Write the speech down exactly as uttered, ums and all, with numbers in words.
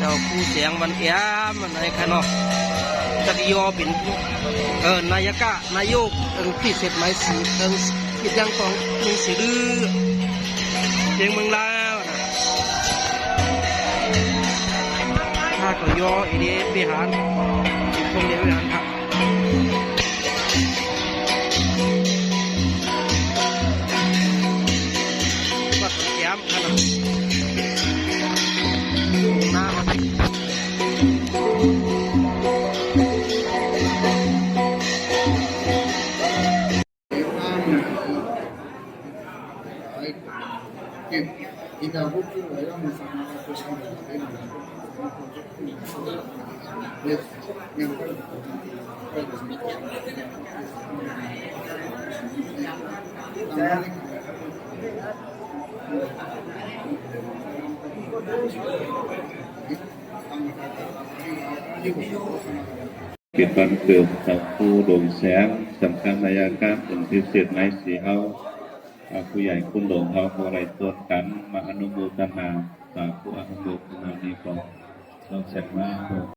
เอ่อ ผู้แสดงวันแอมมันไอ้ข้าเนาะ จักยอเป็น เอ่อ นายกะ นายก เอ่อ พิเศษหมายสี่ เอ่อ กิจยังของหนึ่งสี่ดื้อ เพียงเมืองลาวนะ ถ้าก็ยอไอ้เด้ไปหา ตรงเดียวไปหาครับ วัดแอม ครับ น้ำ กิจวันเกิดจากผู้ดวงแสง สำคัญในอาการเป็นพิเศษในสีเฮา อ่า ผู้ใหญ่คุณหลวงเฮาก็ได้ตนกันมาอนุโมทนา สาธุอนุโมทนานี้ก็ต้องแสดงมา